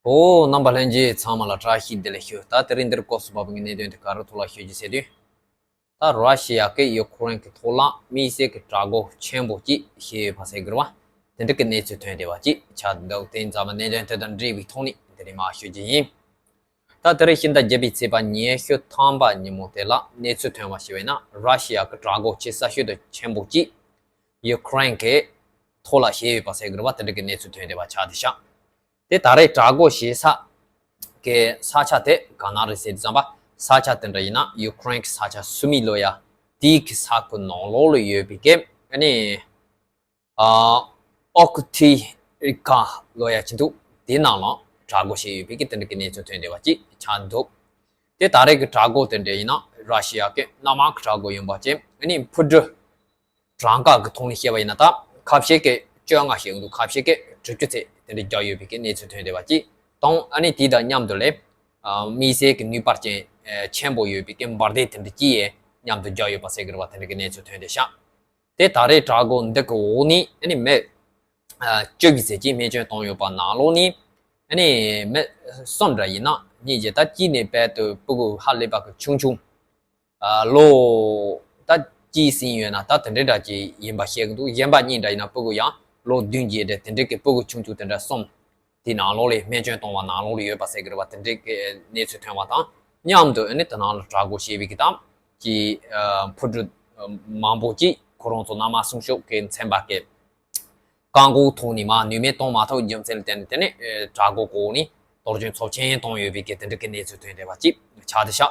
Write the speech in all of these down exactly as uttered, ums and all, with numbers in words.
ཨོ། རྣམ་པ་ལྷན་རྒྱས་ཚང་མ་ལ་བཀྲ་ཤིས་བདེ་ལེགས་ཞུ། ད་དེ་རིང་འདིར་སྐོར་སུ་བབས་པའི་གནད་དོན་དེ་ག་རེ་ཐོག་ལ་ཤོད་ཀྱི་ཟེར་དུས། ད་ར་ཤི་ཡ་གིས་ཡུ་ཁུ་རེན་གྱི་ཐོག་ལ་དམིགས་བསལ་གྱི་དྲག་རྒོལ་ཆེན་པོ་ཅིག་བྱས་ཡོད་པ་ཟེར་དགོས་རེད་བ། དེ་འདྲ་གི་གནས་ཚུལ་ཐོན་བསྡད་པ་ཅིག་ཆགས་འདུག་དེ་ཡིན་ཙང་མ་གནད་དོན་དེ་དང་འབྲེལ་བའི་ཐོག་ནས་དེ་རིང་མར་ཤོད་ཀྱི་ཡིན། ད་དེ་རིང་ཕྱི་ཟླ་བརྒྱད་པའི་ཚེས་པ་ཉི་ཤུ་ཐམ་པ་ཉིན་མོ་དེ་ལ་གནས་ཚུལ་ཐོན་པ་ཞིག་ཡིན་ན། ར་ཤི་ཡ་གི་དྲག་རྒོལ་ཆེས་གསལ་ཤོས་དང་ཆེན་པོ་ཅིག་ཡུ་ཁུ་རེན་གྱི་ཐོག་ལ་བྱས་ཡོད་པ་ཟེར་དགོས་རེད་བ། དེ་འདྲ་གི་གནས་ཚུལ་ཐོན་བསྡད་པ་ཆགས་བསྡད་ཤག་དེ་ད་རེས་དྲག་རྒོལ་བྱེད་ས་གི་ས་ཆ་དེ་ག་ན་རེད་ཟེར་དུས་ཙམ་པ། ས་ཆ་དེ་འདྲ་ཡིན་ན་ཡུ་ཁུ་རེན་གྱི་ས་ཆ་སུ་མི་ལོ་ཡ་དེའི་གི་ས་ཁུལ་ནང་ལོགས་ལ་ཡོད་པའི་གི་ཨ་ནི་ཨ་ཨོ་ཀི་ཐི་རི་ཀ་ལོ་ཡ་ཅིག་འདུག་དེའི་ནང་ལ་དྲག་རྒོལ་བྱས་ཡོད་པའི་གི་དེ་འདྲ་གི་གནས་ཚུལ་ཐོན་བསྡད་པ་ཅིག་ཆགས་འདུག་དེ་ད་རེས་གི་དྲག་རྒོལ་དེ་འདྲ་ཡིན་ན་ར་ཤི་ཡ་གི་གནམ་དམག་གི་དྲག་རྒོལ་ཡིན་པ་བྱས། ཨ་ནི་འཕུར་གྲུ་གྲངས་ཀ་གི་ཐོག་ནས་བཤད་པ་ཡིན་ན། ད་ཁ་ཤས་ཀྱིས་བཅོ་ལྔ་བཤད་ཀྱི་འདུག་ཁ་ཤས་ཀྱིས་དྲུག་ཅུ་ཚད་དེ་འདྲ་བརྒྱབ་ཡོད་པའི་གི་གནས་ཚུལ་ཐོན་བསྡད་པ་ཅིག་དང་། ཨ་ནི་དེ་དང་མཉམ་དུ་ལས་ཨ་དམིགས་བསལ་གྱི་ནུས་པ་ཅན་ཨ་ཆེན་པོ་ཡོད་པའི་གི་འབར་མདེལ་དེ་འདྲ་ཅིག་ཡང་མཉམ་དུ་བརྒྱབ་ཡོད་པ་ཟེར་གྱི་རེད་བ། དེ་འདྲ་གི་གནས་ཚུལ་ཐོན་བསྡད་ཤག་དེ་ད་རེས་དྲག་རྒོལ་འདི་གི་འོག་ནས་ཨ་ནི་མི་ཨ་བཅུ་གི་ཟེར་གྱི་རྨས་སྐྱོན་བཏང་ཡོད་པ་ནང་ལོགས་ནས། ཨ་ནི་མི་གསུམ་འདྲ་ཡིན་ན་གཉིས་ཀྱི་ད་གཅིག་ནི་རྦད་དེ་སྤུ་གུ་ཧ་ལས་པ་གི་ཆུང་ཆུང་། ཨ་ལོ་ད་གཅིག་ཟིན་ཡོད་ན་ད་དེ་འདྲའི་འདྲ་ཅིག་ཡིན་པ་བཤད་ཀྱི་འདུག་གཞན་པ་གཉིས་འདྲ་ཡིན་ན་སྤུ་གུ་ཡང་ལོ་བདུན་བརྒྱད་འདྲ། དེ་འདྲའི་གི་སྤུ་གུ་ཆུང་ཆུང་དེ་འདྲ་གསུམ་དེ་ནང་ལོགས་ལས་རྨས་སྐྱོན་བཏང་བ་ནང་ལོགས་ལ་ཡོད་པ་ཟེར་གྱི་རེད་བ། དེ་འདྲའི་གི་གནས་ཚུལ་ཐོན་བ་དང་མཉམ་དུ། ཨ་ནི་དེ་ནང་ལ་དྲག་རྒོལ་བྱས་པའི་གི་དང་གི་ཨ་འཕུར་གྲུ་མང་པོ་ཅིག་ཁོ་རང་ཚོ་གནམ་དམག་སྲུང་སྐྱོབ་ཀྱི་ཚན་པ་གི་བཀག་འགོག་ཐོག་ནས་མར་ནུས་མེད་གཏོང་མ་ཐུབ་རྒྱུ་མཚན་ལ་བརྟེན་ནས། དེ་ནས་ཨེ་དྲག་རྒོལ་གོ་ནས་གཏོར་སྐྱོན་ཚབས་ཆེན་བཏང་ཡོད་པའི་གི་དེ་འདྲ་གི་གནས་ཚུལ་ཐོན་བསྡད་པ་ཅིག་ཆགས་བསྡད་ཤག་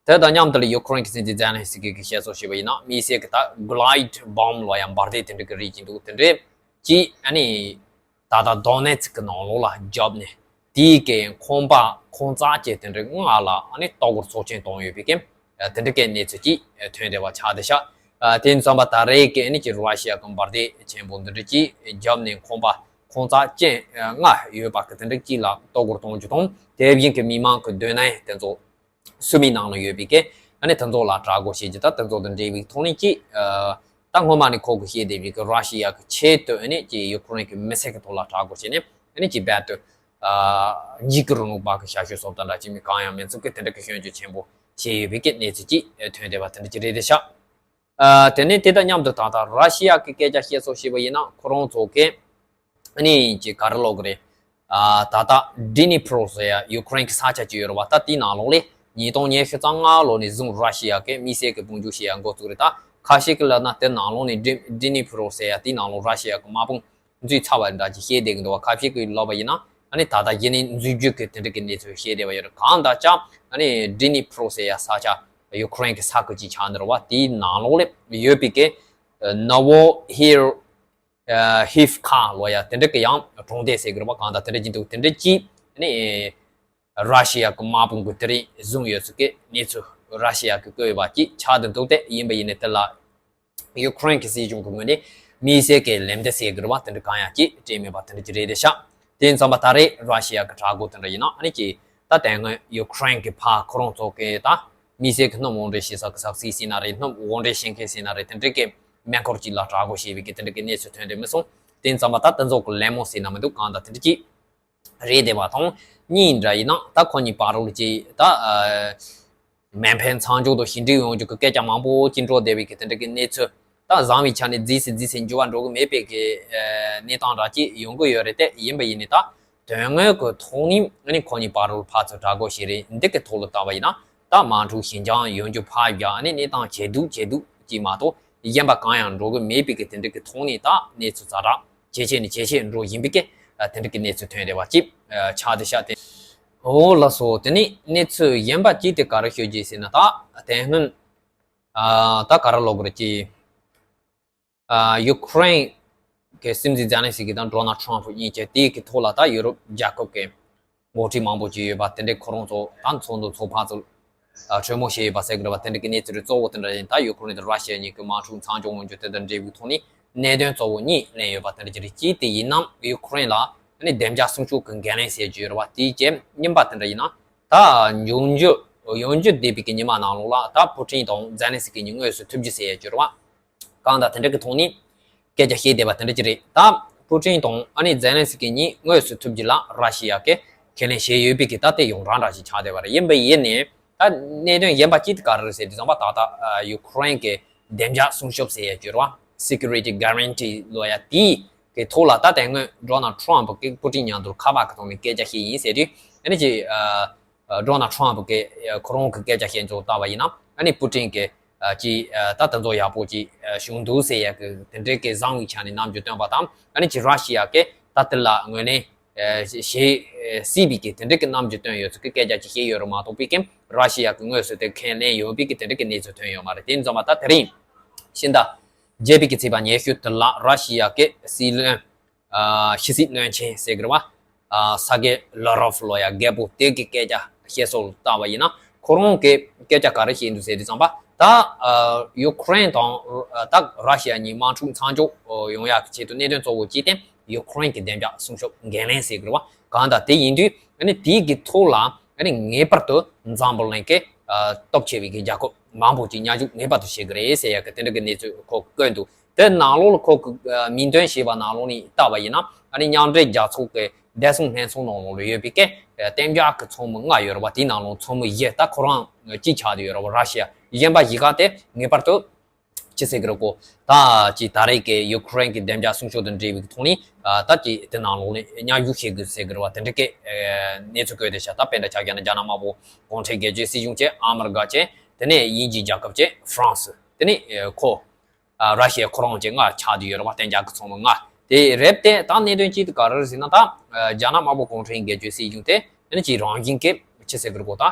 དེ་དང་མཉམ་དུ་ལ་ཡུ་ཁུ་རེན་གྱི་སྲིད་འཛིན་ཛེ་ལན་སི་ཀི་གིས་བཤད་སྲོལ་བྱས་པ་ཡིན་ན། དམིགས་བསལ་གྱི་ད་གླའིཌ་བྷོམ་ལོ་ཡ་འབར་མདེལ་དེ་འདྲ་གི་རིགས་ཅིག་འདུག་དེ་འདྲའི་ཅིག་ཨ་ནི་ད་ལྟ་དོ་ནེ་ཚིག་གི་ནང་ལོགས་ལ་བརྒྱབ་ནས། དེའི་གི་ཁང་པ་ཁང་བརྩེགས་ཅན་དེ་འདྲའི་ལྔ་ལ་ཨ་ནི་ལྟ་སྐོར་ཚབས་ཆེན་བཏང་ཡོད་པའི་གི་དེ་འདྲ་གི་གནས་ཚུལ་ཅིག་ཐོན་བསྡད་པ་ཆགས་བསྡད་ཤག་དེ་ཡིན་ཙང་མ་ད་རེས་གི་ཨ་ནི་ཅིག་ར་ཤི་ཡ་གི་འབར་མདེལ་ཆེན་པོ་འདི་འདྲ་ཅིག་བརྒྱབ་ནས། ཁང་པ་ཁང་བརྩེགས་ཅན་ལྔ་ཡོད་པ་གི་དེ་འདྲ་ཅིག་ལ་ལྟ་སྐོར་གཏོང་རྒྱུ་དང་། དེ་བཞིན་གི་མི་མང་གི་སྡོད་གནས་དེ་ཚོ་སུ་མི་ནང་ལ་ཡོད་པའི་གི་ཨ་ནི་དེ་ཚོ་ལ་དྲག་རྒོལ་བྱེད་རྒྱུ། ད་དེ་ཚོ་དང་འབྲེལ་བའི་ཐོག་ནས་ཅིག་ཨ་ད་སྔོན་མ་ནས་ཁོ་གིས་བཤད་བསྡད་པའི་གི་ར་ཤི་ཡ་གི་ཆེད་དུ་ཨ་ནི་ཅིག་ཡུ་ཁུ་རེན་གི་མི་སེར་གི་ཐོག་ལ་དྲག་རྒོལ་བྱས་ནས། ཨ་ནི་ཅིག་རྦད་དེ་ཨ་འཇིགས་སྐུལ་རིང་ལུགས་པ་གི་ཞབས་ཞུ་སོགས་དང་འདྲ་ཅིག་མི་གང་ཡང་མི་ཚུགས་གི་དེ་འདྲ་གི་སྐྱོན་བརྗོད་ཆེན་པོ་བྱས་ཡོད་པའི་གི་གནས་ཚུལ་ཅིག་ཐོན་བསྡད་པ་དེ་འདྲ་ཅིག་རེད་བསྡད་ཤག་ཨ་དེ་ནས་དེ་དང་མཉམ་དུ་ད་ལྟ་ར་ཤི་ཡ་གི་སྐད་ཆ་བཤད་སྲོལ་བྱས་པ་ཡིན་ན། ཁོ་རང་ཚོ་གི་ཨ་ནི་ཅིག་ག་རེ་ལབ་དགོས་རེད། ཨ་ད་ལྟ་ཌི་ནི་པྲོ་ཟེར་ཡ་ཡུ་ཁུ་རེན་གི་ས་ཆ་ཅིག་ཡོད་རེད་བ། ད་དེའི་ནང་ལོགས་ལས་ཉིས་སྟོང་ཉི་ཤུ་རྩ་ལྔ་ལོ་ནས་བཟུང་ར་ཤི་ཡ་གི་དམིགས་བསལ་གི་དཔུང་འཇུག་བྱེད་ཡ་འགོ་བཙུགས་རེད། ད་ཁ་ཤས་ཀྱིས་ལབ་ན་དེ་ནང་ལོགས་ནས་ཌི་ཌི་ནི་པྲོ་ཟེར་ཡ་དེའི་ནང་ལོགས་ར་ཤི་ཡ་གི་དམག་དཔུང་འཛུལ་ཚར་བ་འདྲ་ཅིག་བཤད་བསྡད་ཀྱི་འདུག་བ། ཁ་ཤས་ཀྱིས་ལབ་པ་ཡིན་ན། ཨ་ནི་ད་ལྟ་གཞི་ནས་འཛུལ་རྒྱུ་གི་དེ་འདྲ་གི་གནས་ཚུལ་བཤད་བསྡད་པ་ཡོད་རེད། གང་ལྟར་ཀྱང་ཨ་ནི་ཌི་ནི་པྲོ་ཟེར་ཡ་ས་ཆ་ཡུ་ཁུ་རེན་གི་ས་ཁུལ་ཅིག་ཆགས་འདུག་བ། དེའི་ནང་ལོགས་ལ་ཡོད་པའི་གི་ནོ་ཝོ་ཧི་ཧིབ་ཁ་ལོ་ཡ་དེ་འདྲ་གི་ཡང་གྲོང་སྡེ་ཟེར་གི་རེད་བ། གང་ལྟར་དེ་འདྲ་ཅིག་འདུག་དེ་འདྲ་ཅིག་ཨ་ནི་ར་ཤི་ཡ་གི་དམག་དཔུང་གིས་དེ་རིང་བཟུང་ཡོད་ཚུལ་གྱི་གནས་ཚུལ་ར་ཤི་ཡ་གིས་བཀོད་པ་ཅིག་ཆགས་བསྡད་འདུག་དེ་ཡིན་པ་ཡིན་ནའི་དེ་ལ་ཡུ་ཁུ་རེན་གྱི་སྲིད་གཞུང་གི་ངོས་ནས་དམིགས་བསལ་གྱི་ལན་འདེབས་ཟེར་གྱི་རེད་བ། དེ་འདྲ་གང་ཡང་ཅིག་སྤྲད་མེད་པ་དེ་འདྲ་ཅིག་རེད་བསྡད་ཤག་དེ་ཡིན་ཙང་མ་ད་རེས་ར་ཤི་ཡ་གི་དྲག་རྒོལ་དེ་འདྲ་ཡིན་ན། ཨ་ནི་ཅིག་ད་དེ་སྔོན་ཡུ་ཁུ་རེན་གྱི་ཕར་ཁོ་རང་ཚོ་གི་ད་དམིགས་བསལ་གྱི་སྣུམ་དབང་འདྲེན་བྱེད་ས་གི་ས་ཚིགས་ཟེར་ན་རེད། སྣུམ་དབང་འདྲེན་བྱེད་མཁན་ཟེར་ན་རེད། དེ་འདྲ་གི་སྨན་ཁང་ཅིག་ལ་དྲག་རྒོལ་བྱས་པའི་གི་དེ་འདྲ་གི་གནས་ཚུལ་ཐོན་བསྡད་མི་སོང་། དེ་ཡིན་ཙང་མ་ད་དེ་ཚོ་གི་ལད་མོ་ཟེར་ན་མི་འདུག་གང་ལྟར་དེ་འདྲ་ཅིག་རེད་བསྡད་པ་དང་། གཉིས་འདྲ་ཡིན་ན་ད་ཁོ་གཉིས་བར་ལ་ཅིག་ད་ཨ་མེ་འཕེན་མཚམས་འཇོག་དང་ཞི་འགྲིག་ཡོང་རྒྱུ་གི་སྐད་ཆ་མང་པོ་ཅིག་འགྲོ་བསྡད་པའི་གི་དེ་འདྲ་གི་གནས་ཚུལ། ད་བཟང་བའི་ཆ་ནས་རྫིག་སེ་རྫིག་སེ་འགྱུར་བ་འགྲོ་གི་མེད་པའི་གི་ཨ་གནས་སྟངས་འདྲ་ཅིག་ཡོང་གི་ཡོད་རེད། དེ་ཡིན་པ་ཡིན་ནའི་ད་དོན་དངོས་གི་ཐོག་ནས་ཨ་ནི་ཁོ་གཉིས་བར་ལ་ཕར་ཚུར་དྲག་རྒོལ་བྱེད་རེས་འདི་གི་ཐོག་ལ་བལྟས་པ་ཡིན་ན། ད་དམག་འཁྲུག་ཞི་འཇགས་ཡོང་རྒྱུ་ཕར་བཞག་ཨ་ནི་གནས་སྟངས་ཇེ་སྡུག་ཇེ་སྡུག་ཅིག་མ་གཏོགས་གཞན་པ་གང་ཡང་འགྲོ་གི་མེད་པའི་གི་དེ་འདྲ་གི་ཐོག་ནས་ད་གནས་ཚུལ་ཛ་དྲག་ཇེ་ཆེ་ནས་ཇེ་ཆེ་འགྲོ་བཞིན་པའི་གི་དེ་འདྲ་གི་གནས་ཚུལ་ཐོན་བསྡད་པ་ཅིག་ཆགས་བསྡད་ཤག་དེ། འོ་ལགས་སོ། དེ་ནས་གནས་ཚུལ་གཞན་པ་ཅིག་དེ་ག་རེ་ཤོད་ཀྱི་ཟེར་ན། ད་དེ་སྔོན་ཨ་ད་ག་རེ་ལབ་དགོས་རེད། ཅིག་ཨ་ཡུ་ཁུ་རེན་གྱི་སྲིད་འཛིན་ཛེ་ལན་སི་ཀི་དང་ཌོ་ནལ་ཊམ་ཕ་གཉིས་ཀྱིས་དེའི་གི་ཐོག་ལ་ད་ཡུ་རོབ་རྒྱལ་ཁབ་ཀྱི་འགོ་ཁྲིད་མང་པོ་ཅིག་ཡོད་པ་དེ་འདྲའི་ཁོ་རང་ཚོ་ད་ཚོགས་འདུ་ཚོགས་ཕར་ཚུར་ཨ་གྲོས་མོལ་བྱས་ཡོད་པ་ཟེར་གི་རེད་བ། དེ་འདྲ་གི་གནས་ཚུལ་རེད། གཙོ་བོ་དེ་འདྲ་ཡིན། ད་ཡུ་ཁུ་རེན་དང་ར་ཤི་ཡ་གཉིས་ཀྱི་དམག་འཁྲུག་མཚམས་འཇོག་འོང་རྒྱུ་དེ་དང་འབྲེལ་བའི་ཐོག་ནས་གནད་དོན་གཙོ་བོ་གཉིས་གླེང་ཡོད་པ་དེ་འདྲ་ཅིག་རེད། གཅིག་དེ་ཡིན་ན་ཡུ་ཁུ་རེན་ལ་ཨ་ནི་བདེ་འཇགས་སྲུང་སྐྱོབ་ཀྱི་འགན་ལེན་ཟེར་རྒྱུ་ཡོད་རེད་བ། དེའི་རྗེས་གཉིས་པ་དེ་འདྲ་ཡིན་ན། ད་འབྱུང་འགྱུར་ཡོང་རྒྱུ་བསྡད་པའི་གི་ཉི་མ་ནང་ལོགས་ལ་ད་ཕུ་ཊིན་དང་ཛེ་ལན་སི་ཀི་གཉིས་དངོས་སུ་ཐུག་རྒྱུ་ཟེར་ཡ་ཅིག་ཡོད་རེད་བ། གང་ལྟར་དེ་འདྲ་གི་ཐོག་ནས་སྐད་ཆ་བཤད་བསྡད་པ་དེ་འདྲ་ཅིག་རེད། ད་ཕུ་ཊིན་དང་ཨ་ནི་ཛེ་ལན་སི་ཀི་གཉིས་དངོས་སུ་ཐུག་རྒྱུ་ལ་ར་ཤི་ཡ་གི་ ཁས་ལེན་བྱས་ཡོད་པའི་གི་ད་ལྟའི་ཡོངས་གྲགས་འདྲ་ཞིག་ཆགས་བསྡད་པ་རེད། ཡིན་པ་ཡིན་ནའི་ད་གནད་དོན་གཞན་པ་གཅིག་དེ་ག་རེ་རེད་ཟེར་དུས་ཙམ་པ། ད་ལྟ་ཡུ་ཁུ་རེན་གྱི་བདེ་འཇགས་སྲུང་སྐྱོབ་ཟེར་ཡ་ཅིག་ཡོད་རེད་བ། Security Guarantee ལབ་ཡ་དེའི་གི་ཐོག་ལ་ད་དེ་སྔོན་ཌོ་ནལ་ཊམ་ཕ་གིས་པུ་ཊིན་མཉམ་དུ་ཁ་པར་གི་ཐོག་ནས་སྐད་ཆ་བཤད་ཡིན་ཟེར་དུས། ཨ་ནི་ཅིག་ཨ་ཨ་ཌོ་ནལ་ཊམ་ཕ་གིས་ཁོ་རང་གི་སྐད་ཆ་བཤད་ཚུལ་ལྟ་བ་ཡིན་ན། ཨ་ནི་པུ་ཊིན་གྱིས་ཨ་ཅིག་ཨ་ད་དེ་ཚོ་ཡག་པོ་ཅིག་ཨ་བྱུང་འདུག་ཟེར་ཡ་གི་དེ་འདྲའི་གི་བཟང་བའི་ཆ་ནས་རྣམ་འགྱུར་སྟོན་པ་དང་། ཨ་ནི་ཅིག་ར་ཤི་ཡ་གིས་ད་དེ་ལ་ངོས་ནས་ཨ་ཞེ་ཨ་སྲིད་པའི་གི་དེ་འདྲའི་གི་རྣམ་འགྱུར་སྟོན་ཡོད་ཚུལ་གྱི་སྐད་ཆ་ཅིག་བཤད་ཡོད་རེད་མ་གཏོགས། པེ་ཀིན་ར་ཤི་ཡ་གི་ངོས་སུ་དེ་ཁས་ལེན་ཡོད་པའི་གི་དེ་འདྲའི་གི་གནས་ཚུལ་ཐོན་ཡོད་མ་རེད། དེ་ཡིན་ཙང་མ་ད་དེ་རིང་ཕྱི་ཟླ་བརྒྱད་པའི་གི་ཚེས་པ་ཉི་ཤུ་དེ་ལ་ར་ཤི་ཡ་གི་སྲིད་བློན་ཨ་ཕྱི་སྲིད་བློན་ཆེན་ཟེར་གི་རེད་བ། ཨ་ས་གེ་ལ་རོབ་ལབ་ཡ་རྒད་པོ་དེ་གི་སྐད་ཆ་བཤད་སྲོལ་ལྟ་བ་ཡིན་ན། ཁོ་རང་གི་སྐད་ཆ་ག་རེ་བཤད་འདུག་ཟེར་དུས་ཙམ་པ། ད་ཨ་ཡུ་ཁུ་རེན་དང་ཨ་ད་ར་ཤི་ཡ་གཉིས་དམག་འཁྲུག་མཚམས་འཇོག་ཡོང་ཡ་གི་ཆེད་དུ་གནད་དོན་གཙོ་བོ་གཅིག་དེ་ཡུ་ཁུ་རེན་གྱི་བདེ་འཇགས་སྲུང་སྐྱོབ་འགན་ལེན་ཟེར་གི་རེད་བ། གང་ལྟར་དེ་ཡིན་དུས། ཨ་ནི་དེའི་གི་ཐོག་ལ་ཨ་ནི་ངེས་པར་དུ་འཛམ་བུ་གླིང་གི་ཨ་སྟོབས་ཆེ་བའི་གི་རྒྱལ་ཁབ་མང་པོ་ཅིག་མཉམ་ཞུགས་ངེས་པར་དུ་བྱེད་གི་རེད་ཟེར་ཡ་གི་དེ་འདྲ་གི་གནས་ཚུལ་ཁོ་བཀོད་འདུག་དེ་ནང་ལོགས་ལ་ཁོ་གི་ཨ་མིང་འདོན་བྱས་པ་ནང་ལོགས་ནས་བལྟས་པ་ཡིན་ན། ཨ་ནི་མཉམ་འབྲེལ་རྒྱལ་ཚོགས་ཀྱི་བདེ་སྲུང་ལྷན་ཚོགས་ནང་ལོགས་ལ་ཡོད་པའི་གི་ཨ་གཏན་འཇགས་ཀྱི་ཚོགས་མི་ལྔ་ཡོད་རེད་བ། དེའི་ནང་ལོགས་ཚོགས་མི་བཞི་ད་ཁོ་རང་གཅིག་ཆགས་བསྡད་ཡོད་རེད་བ། ར་ཤི་ཡ། གཞན་པ་བཞི་ག་དེ་ངེས་པར་དུ་ཅི་ཟེར་གི་རེད་གོ། ད་ཅིག་ད་རེས་ཀྱི་ཡུ་ཁུ་རེན་གྱི་བདེ་འཇགས་སྲུང་སྐྱོབ་དང་འབྲེལ་བའི་ཐོག་ནས་ཨ་ད་ཅིག་དེ་ནང་ལོགས་ནས་མཉམ་ཞུགས་བྱེད་དགོས་ཟེར་གི་རེད་བ། དེ་འདྲ་གི་ཨ་གནས་ཚུལ་བཀོད་དེ་ཤག་ད་དཔེ་འདྲ་ཆ་བཞག་ན་རྒྱ་ནག་དམར་པོ་གུང་ཁྲན་སྒེར་གཅོད་སྲིད་གཞུང་བྱས། ཨ་མི་རི་ཀ་བྱས། དེ་ནས་དབྱིན་ཇིའི་རྒྱལ་ཁབ་བྱས། ཧྥ་རན་སི། དེ་ནས་ཨ་ཁོ་ཨ་ར་ཤི་ཡ་ཁོ་རང་བྱས། ལྔ་ཆགས་བསྡད་ཡོད་རེད་བ། གཏན་འཇགས་ཀྱི་ཚོགས་མི་ལྔ་དེ་རེད་དེ། ད་གནད་དོན་གཅིག་དེ་ག་རེ་རེད་ཟེར་ན། ད་ཨ་རྒྱ་ནག་དམར་པོ་གུང་ཁྲན་སྒེར་གཅོད་སྲིད་གཞུང་དེ་ཨ་ནི་ཅིག་རང་བཞིན་གྱིས་ཅི་ཟེར་གི་རེད་གོ། ད་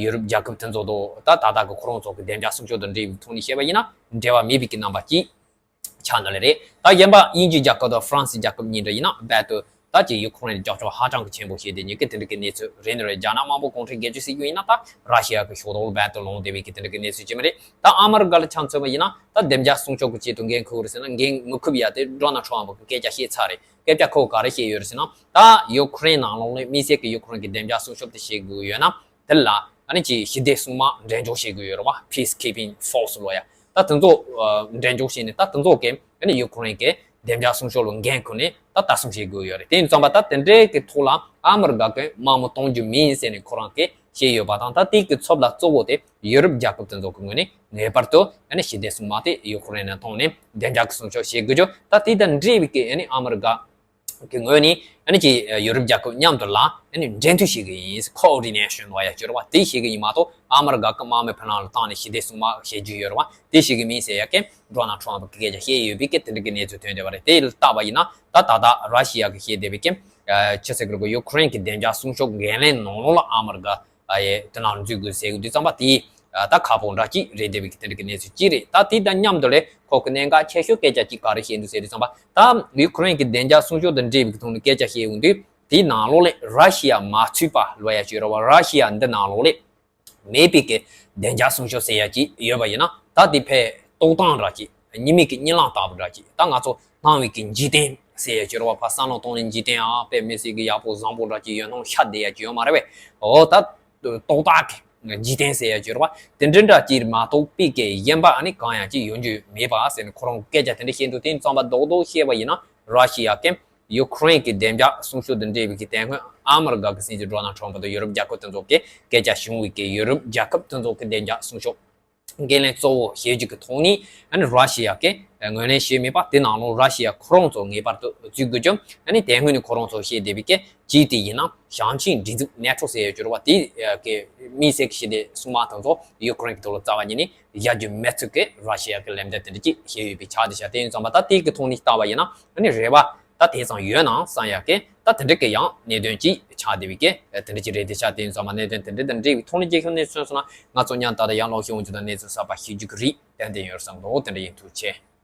ཡུ་རོབ་རྒྱལ་ཁབ་དེ་ཚོ་དང་ད་ད་ལྟ་གི་ཁོ་རང་ཚོ་གི་བདེ་འཇགས་སྲུང་སྐྱོབ་དང་འབྲེལ་བའི་ཐོག་ནས་བཤད་པ་ཡིན་ན་འབྲེལ་བ་མེད་པའི་གི་རྣམ་པ་ཅིག་ཆགས་འདུག་ལེ་རེད། ད་གཞན་པ་དབྱིན་ཇིའི་རྒྱལ་ཁབ་དང་ཧྥ་རན་སིའི་རྒྱལ་ཁབ་གཉིས་འདྲ་ཡིན་ན་རྦད་དེ་ད་ཅིག་ཡུ་ཁུ་རེན་ལ་ཀྱག་ཀྱོག་ཧ་ཅང་གི་ཆེན་པོ་བྱས་ཏེ། ཉིད་ཀྱི་དེ་འདྲ་གི་གནས་ཚུལ་རེད་ནི་རེད། རྒྱ་ནག་དམར་པོ་གུང་ཁྲན་སྒེར་གཅོད་སྲིད་གཞུང་ཡིན་ན་ད་ར་ཤི་ཡ་གི་ཕྱོགས་གཏོགས་ལ་རྦད་དེ་ལངས་བསྡད་པའི་གི་དེ་འདྲ་གི་གནས་ཚུལ་ཅིག་མ་རེད། ད་ཨ་མི་རི་ཀ་ལ་ཆ་མཚོན་པ་ཡིན་ན་ད་བདེ་འཇགས་སྲུང་སྐྱོབ་ཀྱི་ཆེད་དུ་འགན་འཁུར་རེད་ཟེར་ན་འགན་མི་འཁུར་ཡ་དེ་ཌོ་ནལ་ཊམ་ཕ་གི་སྐད་ཆ་བཤད་ཚར་རེད། སྐད་ཆ་ཁོ་ག་རེ་བཤད་ཡོད་རེད་ཟེར་ན། ད་ཡུ་ཁུ་རེན་ནང་ལོགས་ནས་དམིགས་བསལ་གྱི་ཡུ་ཁུ་རེན་གྱི་བདེ་འཇགས་སྲུང་སྐྱོབ་དེ་བྱེད་དགོས་ཡོད་ན། དེ་ལ་ཨ་ནི་ཅིག་ཞི་བདེ་སྲུང་དམག་འགྲན་སྦྱོར་བྱེད་དགོས་ཡོད་རེད་བ། Peacekeeping Force ལབ་ཡ། ད་དེ་ཚོ་ཨ་འགྲན་སྦྱོར་བྱས་ནས་ད་དེ་ཚོ་གིས་ཨ་ནི་ཡུ་ཁུ་རེན་གྱི་བདེ་འཇགས་སྲུང་སྐྱོབ་ལ་འགན་ཁུར་ནས་ད་ལྟ་སྲུང་བྱེད་དགོས་ཡོད་རེད། དེ་ཡིན་ཙང་མ་ད་དེ་འདྲའི་གི་ཐོག་ལ་ཨ་མི་རི་ཀ་གིས་དམག་མི་གཏོང་རྒྱུ་མིན་ཟེར་ནས་ཁོ་རང་གིས་བཤད་ཡོད་པ་དང་། ད་དེ་གི་ཚབ་ལ་གཙོ་བོ་དེ་ཡུ་རོབ་རྒྱལ་ཁབ་དེ་ཚོ་གི་ངོས་ནས་ངེས་པར་དུ་ཨ་ནི་ཞི་བདེ་སྲུང་དམག་དེ་ཡུ་ཁུ་རེན་ནང་བཏང་ནས་བདེ་འཇགས་ཀྱི་སྲུང་སྐྱོབ་བྱེད་དགོས་རྒྱུ། ད་དེ་དང་འབྲེལ་བའི་གི་ཨ་ནི་ཨ་མི་རི་ཀ་གི་ངོས་ནས་ཨ་ནི་ཅིག་ཡུ་རོབ་རྒྱལ་ཁབ་མཉམ་དུ་ལ་ཨ་ནི་འབྲེལ་མཐུད་བྱེད་ཀྱི་ཡིན། Coordination ལབ་ཡ་ཅིག་ཡོད་རེད་བ། དེ་བྱེད་ཀྱི་ཡིན་མ་གཏོགས་ཨ་མི་རི་ཀ་གི་དམག་མི་ཕར་ནང་ལ་བཏང་ནས་ཞི་བདེ་སྲུང་དམག་བྱེད་རྒྱུ་ཡོད་རེད་བ། དེ་བྱེད་ཀྱི་མིན་ཟེར་ཡ་གི་ཌོ་ནལ་ཊམ་ཕ་གི་སྐད་ཆ་བཤད་ཡོད་པའི་གི་དེ་འདྲ་གི་གནས་ཚུལ་ཐོན་བསྡད་པ་རེད། དེ་ལ་བལྟས་པ་ཡིན་ན་ད་ད་ལྟ་ར་ཤི་ཡ་གི་བཤད་བསྡད་པའི་གི་ཨ་ཅི་ཟེར་གི་རེད་གོ། ཡུ་ཁུ་རེན་གྱི་བདེ་འཇགས་སྲུང་སྐྱོབ་འགན་ལེན་ནང་ལོགས་ལ་ཨ་མི་རི་ཀ་ཨ་ཡེ་དེ་ནང་འཛུལ་དགོས་ཟེར་གི་དུས་ཙམ་པ་དེ་ཨ་ད་ཁག་པོ་འདྲ་ཅིག་རེད་བསྡད་པའི་གི་དེ་འདྲ་གི་གནས་ཚུལ་ཅིག་རེད། ད་དེ་དང་མཉམ་དུ་ལས་ཁོ་གི་གནད་འགག་ཆེ་ཤོས་སྐད་ཆ་ཅིག་ག་རེ་བཤད་འདུག་ཟེར་དུས་ཙམ་པ། ད་ཡུ་ཁུ་རེན་གྱི་བདེ་འཇགས་སྲུང་སྐྱོབ་དང་འབྲེལ་བའི་གི་ཐོག་ནས་སྐད་ཆ་བཤད་ཡོང་དུས། དེའི་ནང་ལོགས་ལས་ར་ཤི་ཡ་མ་ཚུད་པ་ལབ་ཡ་ཅིག་ཡོད་རེད་བ། ར་ཤི་ཡ་འདི་ནང་ལོགས་ལས་མེད་པའི་གི་བདེ་འཇགས་སྲུང་སྐྱོབ་ཟེར་ཡ་ཅིག་ཡོད་པ་ཡིན་ན། ད་དེ་ཕར་ལྟོ་སྟངས་འདྲ་ཅིག་གཉིས་མེད་ཀྱི་གཉིད་ལམ་ལྟ་བུ་འདྲ་ཅིག་ད་ང་ཚོ་སྣང་བའི་གི་འཇིག་རྟེན་ཟེར་ཡ་ཅིག་ཡོད་རེད་བ། ཕར་བསམ་བློ་གཏོང་ནས་འཇིག་རྟེན་ཨ་དཔེ་མི་སྲིད་གི་ཡག་པོ་བཟང་པོ་འདྲ་ཅིག་ཡོད་སྣང་ཤར་བསྡད་ཡ་ཅིག་ཡོད་མ་རེད་བས། འོ་ད་ཏག་ཏག་གི་འཇིག་རྟེན་ཟེར་ཡ་ཅིག་ཡོད་རེད་བ། དེ་འདྲ་འདྲ་ཅིག་མ་གཏོགས་པའི་གི་གཞན་པ་ཨ་ནི་གང་ཡང་ཅིག་ཡོང་རྒྱུ་མེད་པ་ཟེར་ནས་ཁོ་རང་སྐད་ཆ་དེ་འདྲ་བཤད་འདུག་དེ་ཙམ་པ་རྡོག་རྡོག་བཤད་པ་ཡིན་ན། ར་ཤི་ཡ་གིས་ཡུ་ཁུ་རེན་གྱི་བདེ་འཇགས་སྲུང་སྐྱོབ་དང་འབྲེལ་བའི་གི་དེ་སྔོན་ཨ་མི་རི་ཀ་གི་སྲིད་འཛིན་ཌོ་ནལ་ཊམ་ཕ་དང་ཡུ་རོབ་རྒྱལ་ཁབ་དེ་ཚོ་གི་སྐད་ཆ་བྱུང་བའི་གི་ཡུ་རོབ་རྒྱལ་ཁབ་དེ་ཚོ་གི་བདེ་འཇགས་སྲུང་སྐྱོབ་འགན་ལེན་གཙོ་བོ་བྱེད་རྒྱུ་གི་ཐོག་ནས་ཨ་ནི་ར་ཤི་ཡ་གིས་ངོས་ལེན་བྱས་མེད་པ། དེ་ནང་ལོགས་ར་ཤི་ཡ་ཁོ་རང་ཚོ་ངེས་པར་དུ་འཛུལ་དགོས་རྒྱུ། ཨ་ནི་དེ་སྔོན་ནས་ཁོ་རང་ཚོ་བཤད་བསྡད་པའི་གི་ཅིག་དེ་ཡིན་ན་ཞང་ཆིང་སྒྲིག་འཛུགས་ནེ་ཊོ་ཟེར་ཡ་ཅིག་ཡོད་རེད་བ། དེ་གི་དམིགས་བསལ་གྱི་ཞི་བདེ་སྲུང་དམག་དེ་ཚོ་ཡུ་ཁུ་རེན་གྱི་ཐོག་ལ་རྩ་བ་ཉིད་ནས་བཞག་རྒྱུ་མེད་ཚུལ་གྱི་ར་ཤི་ཡ་གི་ལན་འདེབས་དེ་འདྲ་ཅིག་བྱས་ཡོད་པའི་ཆ་དེ་ཤ། དེ་ཡིན་ཙང་མ་ད་དེ་གི་ཐོག་ནས་བལྟས་པ་ཡིན་ན་ཨ་ནི་རེ་བ་ད་དེ་ཙམ་ཡོད་ན་བསམ་ཡ་གི་ད་དེ་འདྲ་གི་ཡང་གནད་དོན་ཅིག་ཆགས་བསྡད་པའི་གི་དེ་འདྲ་ཅིག་རེད་དེ་ཤ། དེ་ཡིན་ཙང་མ་གནད་དོན་དེ་འདྲ་དང་འབྲེལ་བའི་ཐོག་ནས་རྒྱལ་ཁབ་གནས་ཚུལ་སོང་ན་ང་ཚོ་མཉམ་ད་ལྟ་ཡང་ལོག་ཤོད་འོང་རྒྱུ་དང་གནས་ཚུལ་གསར་པ་ཤེས་རྒྱུ་གི་རེད། ཏན་ཏན་ཡོད་བསམ་འདུག་དེ་འདྲ་ཡིན་ཐུགས་རྗེ་ཆེ།